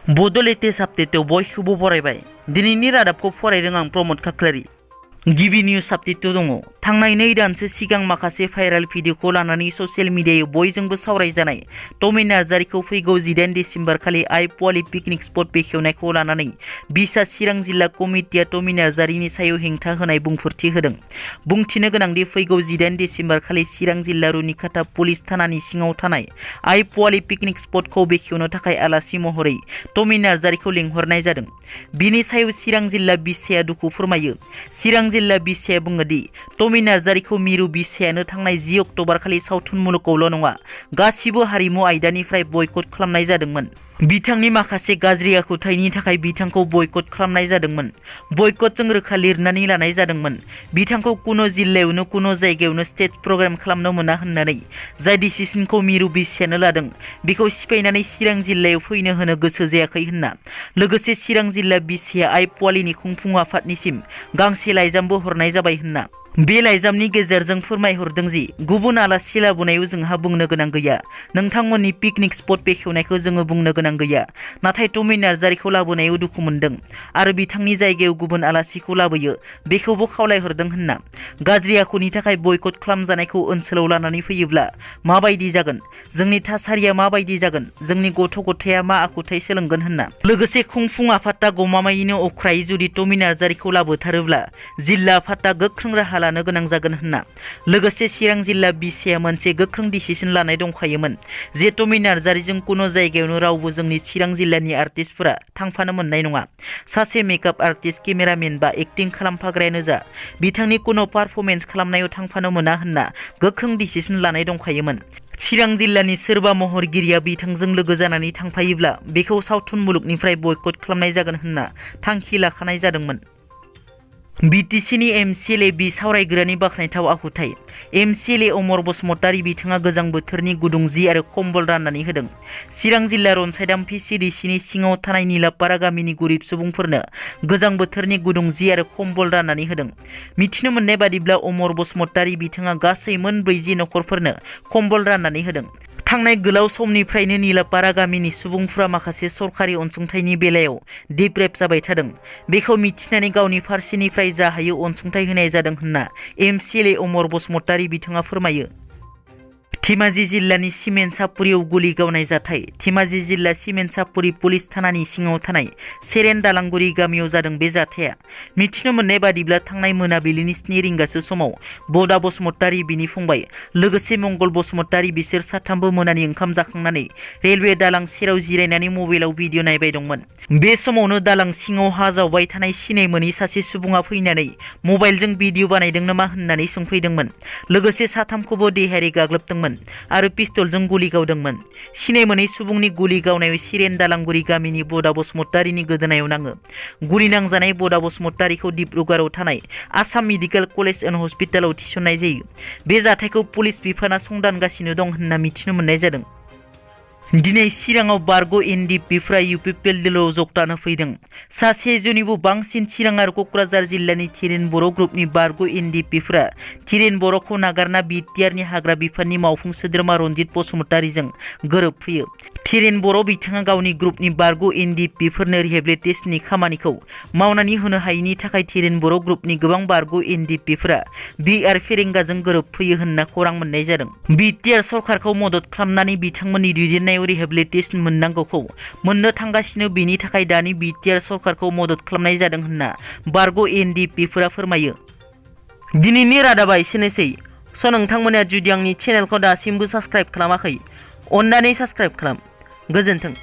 बड' लेटेस्ट आपडेटआव बयखौबो बरायबाय। दिनैनि रादाबखौ फरायदों आं प्रमद खाख्लारि। गिबि निउज आपडेटआव दङ। थांनाय 2 दानसो सिगां माखासे भाइराल भिडिअखौ लानानै ससियेल मिडियायाव बयजोंबो सावरायजानाय टमी नार्जारीखौ फैगौ 18 डिसेम्बर खालि आइ पवाली पिकनिक स्पट बेखेवनायखौ लानानै बिसा चिरां जिल्ला कमिटिया टमी नार्जारीनि सायाव हेंथा होनाय बुंफोरथि होदों। बुंथिनो गोनांदि फैगौ 18 डिसेम्बर खालि चिरां जिल्ला रुनिखाता पुलिस थानानि सिङाव थानाय आइ पवाली पिकनिक स्पटखौ बेखेवनो थाखाय आलासि महरै टमी नार्जारीखौ लिंहरनाय जादों। बिनि सायाव चिरां जिल्ला बिसाया दुखु फोरमायो। चिरां जिल्ला बिसाया बुङो दि टमी नार्जारीखौ मिरु बिसायानो थांनाय 10 अक्ट'बर खालि सावथुन मुलुगावल' नङा गासिबो हारिमु आयदानिफ्राय बयकट खालामनाय जादोंमोन। बिथांनि माखासे गाज्रि आखुथायनि थाखाय बिथांखौ बयकट खालामनाय जादोंमोन। बयकटजों रोखा लिरनानै लानाय जादोंमोन। बिथांखौ कुनु जिल्लायावनो कुनु जायगायावनो स्टेज प्रग्राम खालामनो मोना होननानै जाय डिसिसनखौ मिरु बिसायानो लादों बेखौ सिफायनानै चिरां जिल्लायाव फैनो होनो गोसो जायाखै होनना लोगोसे चिरां जिल्ला बिसाया आइ पवालीनि खुंफुं आफादनिसिम गांसे लाइजामबो हरनाय जाबाय होनना। बे लाइजामनि गेजेरजों फोरमायहरदों जि गुबुन आलासि लाबोनायाव जोंहा बुंनो गोनां गैया। नोंथांमोननि पिकनिक स्पट बेखेवनायखौ जोङो बुंनो गोनां गैया। नाथाय टमी नार्जारीखौ लाबोनायाव दुखु मोनदों आरो बिथांनि जायगायाव गुबुन आलासिखौ लाबोयो बेखौबो खावलायहरदों होनना। गाज्रि आखुनि थाखाय बयकट खालामजानायखौ ओनसोलाव लानानै फैयोब्ला माबायदि जागोन? जोंनि थासारिया माबायदि जागोन? जोंनि गथ' गथाया मा आखुथाय सोलोंगोन होनना। लोगोसे खुंफुं आफादा गमामायैनो अख्रायै जुदि टमी नार्जारीखौ लाबोथारोब्ला जिल्ला आफादा गोख्रों राहा लानो गोनां जागोन होनना। लोगोसे चिरां जिल्ला बिसाया मोनसे गोख्रों डिसिसन लानाय दंखायोमोन जे टमी नार्जारीजों कुनु जायगायावनो रावबो जोंनि चिरां जिल्लानि आर्टिस्टफोरा थांफानो मोननाय नङा। सासे मेकआप आर्टिस्ट, केमेरामेन बा एक्टिं खालामफाग्रायानो जा बिथांनि कुनु पारफरमेन्स खालामनायाव थांफानो मोना होनना गोख्रों डिसिसन लानाय दंखायोमोन। चिरां जिल्लानि सोरबा महरगिरिया बिथांजों लोगो जानानै थांफायोब्ला बेखौ सावथुन मुलुगनिफ्राय बयकट खालामनाय जागोन होनना थांखि लाखानाय जादोंमोन। बिटिसिनि एमसिएलए बिसावरायग्रानि बाख्नायथाव आखुथाय। एमसिएलए अमर बसुमतारी बिथाङा गोजां बोथोरनि गुदुं जि आरो कम्बल राननानै होदों। चिरां जिल्ला रनसायदाम पिसिडिसिनि सिङाव थानाय निलापारा गामिनि गरिब सुबुंफोरनो गोजां बोथोरनि गुदुं जि आरो कम्बल राननानै होदों। मिथिनो मोननाय बादिब्ला अमर बसुमतारी बिथाङा गासै मोन 40 नखरफोरनो कम्बल राननानै होदों। थांनाय गोलाव समनिफ्रायनो निलापारा गामिनि सुबुंफ्रा माखासे सरखारि अनसुंथाइनि बेलायाव डिप्रेप जाबाय थादों। बेखौ मिथिनानै गावनि फारसेनिफ्राय जा हायो अनसुंथाइ होनाय जादों होनना एमसिएलए अमर बसुमतारी बिथाङा फोरमायो। धेमाजि जिल्लानि सिमेन्ट-सापुरियाव गुलि गावनाय जाथाय। धेमाजि जिल्ला सिमेन्ट-सापुरि पुलिस थानानि सिङाव थानाय सेरेन दालांगुरि गामियाव जादों बे जाथाया। मिथिनो मोननाय बादिब्ला थांनाय मोनाबिलिनि 7 रिंगासो समाव बडा बसुमतारी, बिनि फंबाय लोगोसे मंगल बसुमतारी बिसोर साथामबो मोनानि ओंखाम जाखांनानै रेलवे दालां सेराव जिरायनानै मबाइलाव भिडिअ नायबाय दंमोन। बे समावनो दालां सिङाव हा जावबाय थानाय सिनाय मोनै सासे सुबुङा फैनानै मबाइलजों भिडिअ बानायदों नामा होननानै सोंफैदोंमोन। लोगोसे साथामखौबो देहायारि गाग्लोबदोंमोन आरो पिस्तलजों गुलि गावदोंमोन। सिनाय मोनै सुबुंनि गुलि गावनायाव सिरेन दालांगुरि गामिनि बडा बसुमतारीनि गोदोनायाव नाङो। गुलि नांजानाय बडा बसुमतारीखौ डिब्रुगड़आव थानाय आसाम मेडिकेल कलेज एन्ड हस्पिटालाव थिसननाय जायो। बे जाथायखौ पुलिस बिफाना संदानगासिनो दं होनना मिथिनो मोननाय जादों। दिनै चिराङाव बारग' एनडिपिफ्रा इउपिपिएलआव जगदान होफैदों। सा 100 बांसिन चिरां आरो क'क्राझार जिल्लानि थिरेन बर' ग्रुपनि बारग' एनडिपिफ्रा थिरेन बर'खौ नागारना बिटिआरनि हाग्रा बिफाननि मावफुं सोद्रोमा रनजित बसुमतारीजों गोरोबफैयो। थिरेन बर' बिथाङा गावनि ग्रुपनि बारग' एनडिपिफोरनो रिहेबिलिटेसननि खामानिखौ मावनानै होनो हायैनि थाखाय थिरेन बर' ग्रुपनि गोबां बारग' एनडिपिफ्रा बिआर फेरेंगाजों गोरोबफैयो होनना खौरां मोननाय जादों। बिटिआर सरकारखौ मदद खालामनानै बिथांमोननि दैदेननायाव रिहेबिलिटेसन मोननांगौखौ मोननो थांगासिनो, बेनि थाखाय दानि बिटिआर सरकारखौ मदद खालामनाय जादों होनना बारग' एनडिपिफोरा फोरमायो। दिनैनि रादाबा एसेनोसै। नोंथांमोना जुदि आंनि चेनेलखौ दासिमबो साबस्क्राइब खालामाखै अन्नानै साबस्क्राइब खालाम। गोजोन्थों।